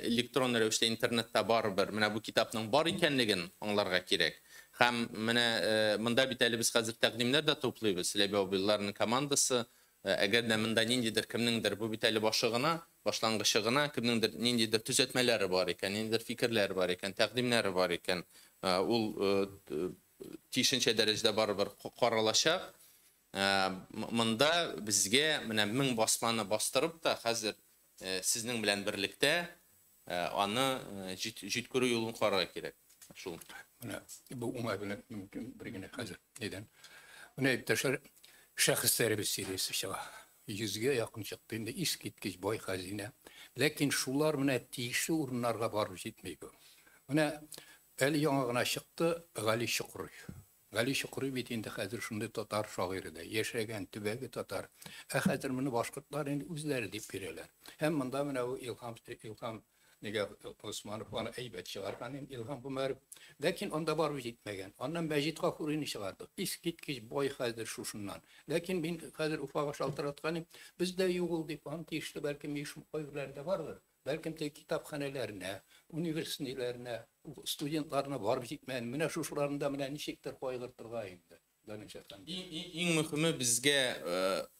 Speaker 7: электрон рәвештә интернетта барыбер менә бу китапның бар икәнлеген аңларга кирәк. Һәм менә монда бит әле без хәзер тәкъдимнәр дә туплыйбыз. Ләбиб абыйларның командасы, әгәр дә монда ниндидер кемнеңдер, бу бит әле башы гына, башлангычы гына, кемнеңдер ниндидер төзәтмәләре бар икән, ниндидер фикерләре бар икән, тәкъдимнәре бар икән, ул тиешенчә дәрәҗәдә барыбер каралачак. Монда безгә менә 1000 басманы бастырып та хәзер сезнең белән берлектә аны җиткерү юлын карарга кирәк. Шул.
Speaker 6: Менә бу уңай белән мөмкин бер генә хәзер. Нидән? Менә иптәшләр, шәхесләребез сериясе чыга. 100гә якын чыкты инде, искиткеч бай хәзинә. Ләкин шулар менә тиешле урыннарга барып җитми. Менә әле яңа гына чыкты Гали Чокрый. Гали Чокрый бит инде хәзер шундый татар шагыйре дә, яшәгән төбәге татар. Ә хәзер моны башкортлар инде үзләре дип бирәләр. Һәм монда менә бу Илһам нигә Османов аны әйбәт чыгарган инде, Илһам Гомәров. Ләкин анда барып җитмәгән. Аннан Мәҗит Гафурины чыгарды. Искиткеч бай хәзер шушыннан. Ләкин мин хәзер Уфага шалтыраткан идем, бездә юк ул дип, аны тиешле бәлкем оешма кайберләрендә бардыр. Бәлкем теге китапханәләренә, университетларына, студентларына барып җитмәгән. Менә шушыларында менә ничектер кайгыртырга инде. Даниш әфәнде.
Speaker 7: Иң мөһиме безгә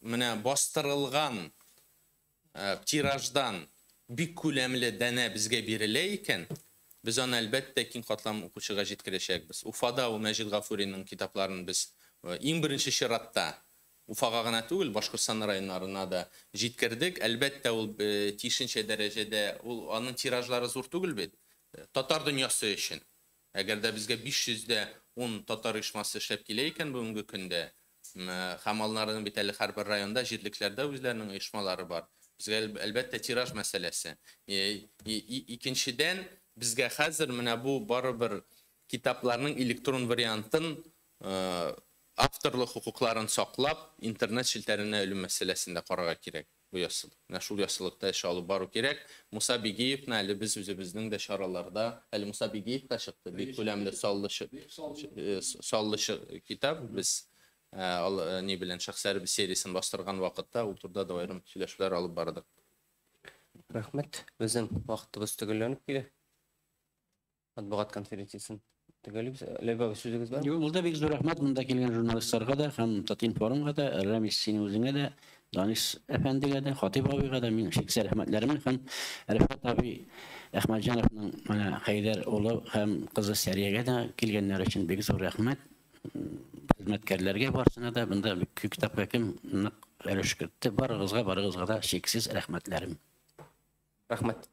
Speaker 7: менә бастырылган тираждан бик күләмле данә безгә бирелә икән, без аны әлбәттә киң катлам укучыга җиткерәчәкбез. Уфада ул Мәҗит Гафуриның китапларын без иң беренче чиратта Уфага гына түгел, Башкортстан районнарына да җиткердек. Әлбәттә, ул тиешенчә дәрәҗәдә, ул аның тиражлары зур түгел бит. Татар дөньясы өчен. Әгәр дә безгә 510 татар оешмасы эшләп килә икән бүгенге көндә, һәм аларның бит әле һәрбер районда, җирлекләрдә үзләренең оешмалары бар. Безгә әлбәттә тираж мәсьәләсе. Икенчедән, безгә хәзер менә бу барыбер китапларның электрон вариантын авторлык хокукларын саклап, интернет челтәренә элү мәсьәләсен дә карарга кирәк. Бу ясыл. Менә шул ясылыкта эш алып бару кирәк. Муса Бигиевны әле без үзебезнең дә чараларда, әле Муса Бигиев та чыкты, бик күләмле саллы китап. Без ни белән шәхесләребез сериясен бастырган вакытта ул турыда да аерым сөйләшүләр алып бардык.
Speaker 1: Рәхмәт. Безнең вакытыбыз төгәлләнеп килә. Матбугат конференциясен төгәллибез. Ләбиб абый, сүзегез бармы?
Speaker 2: Юк, ул да бик зур рәхмәт монда килгән журналистларга да һәм Татинформга да, Рәмис синең үзеңә дә, Данис әфәндегә дә, Хатип абыйга да мин чиксез рәхмәтләремне һәм Рәфкать абый Әхмәтҗановның менә Хәйдәр улы һәм кызы Сәриягә дә килгәннәр өчен бик зур рәхмәт. Хезмәткәрләргә барсына да монда бик күп китапка кем нык өлеш кертте. Барыгызга, барыгызга да чиксез рәхмәтләрем.
Speaker 1: Рәхмәт.